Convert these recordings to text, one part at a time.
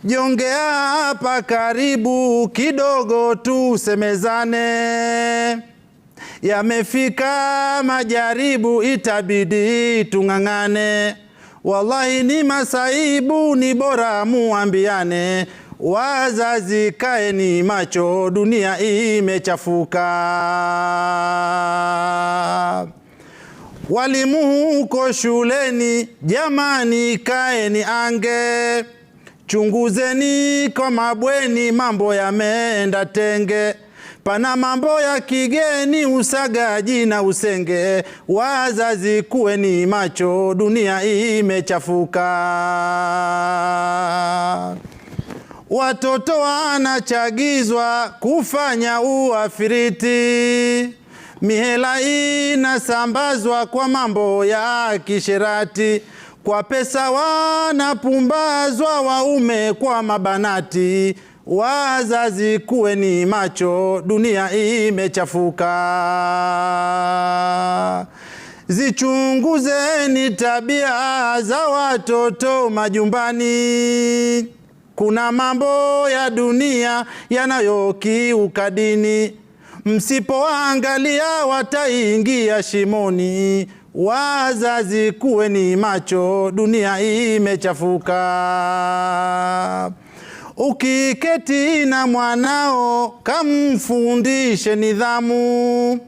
Jongea hapa karibu kidogo tusemezane, yamefika majaribu, itabidi tung'ang'ane. Wallahi ni masaibu, ni bora muambiane. Wazazi kaeni macho, dunia imechafuka. Walimu huko shuleni, jamani kaeni ange, chunguzeni kwa mabweni, mambo yameenda tenge. Pana mambo ya kigeni, usagaji na usenge. Wazazi kuweni macho, dunia imechafuka. Watoto wanachagizwa kufanya uafiriti, mihela inasambazwa kwa mambo ya kisherati, kwa pesa wanapumbazwa waume kwa mabanati. Wazazi kuweni macho, dunia imechafuka. Zichunguzeni tabia za watoto majumbani. Kuna mambo ya dunia yanayokiuka dini, msipoangalia wataingia shimoni. Wazazi kuweni macho, dunia imechafuka. Ukiketi na mwanao kamfundishe nidhamu,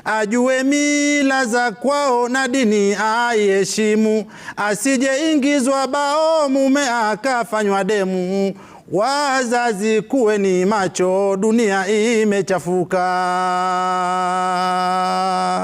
ajue mila za kwao na dini aiheshimu, asijeingizwa bao mume akafanywa demu. Wazazi kuweni macho, dunia imechafuka.